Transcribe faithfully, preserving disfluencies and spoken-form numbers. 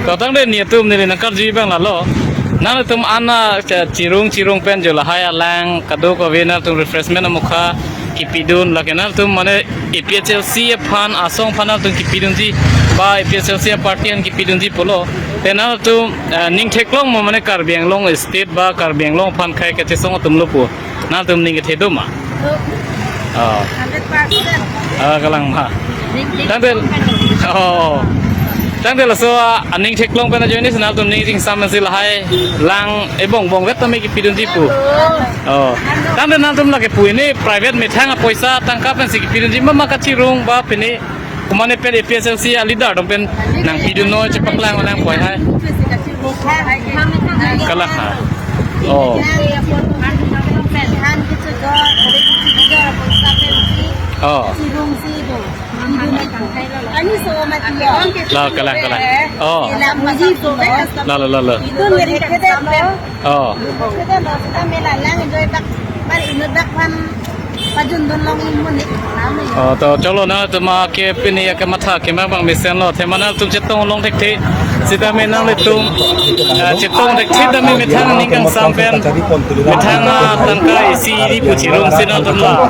To tangte nelitum neli nangkarju abang lalo. Nangtum ana cha-, chirung chirung pen jo lahai alang kadokave nangtum refreshment amokha kipidun, lake nangtum mane A P H L C aphan asong aphan nangtum kipidunji ba A P H L C aparty aphan kipidunji pulo. Te nangtum, eh, ning theklong mo mane Karbi Anglong state ba Karbi Anglong aphan khei kachesong atum lo pu. Nangtum ning kethe do ma? Oh. Hundred percent. Ah, kalang ma. Tangte, oh. Tangte laso, ah, aning theklong pen ajoine si nangtum ning ingsam si lahai lang ebong bong vet tame kipidunji pu. Oh. Tangte nangtum lake pu ini private methang apoisa tangka pensi kipidunji ma, ma kachirung ba pini kumane pen A P H L C aleader atum pen nangpidun noi chepaklang nangpoi hai. Kalang ha. Oh. Oh. La, kalang, kalang. Oh. La, la, la, la. Oh. Oh, to cholo nangtum ke pini ya kematha kemabang mesenlo, athema nangtum chetong long thekthe. Sitame nanglitum, eh, chetong thekthe tame methang ning kangsam pen, methang, ah, tangka isi ri pu chirung si nangtum la.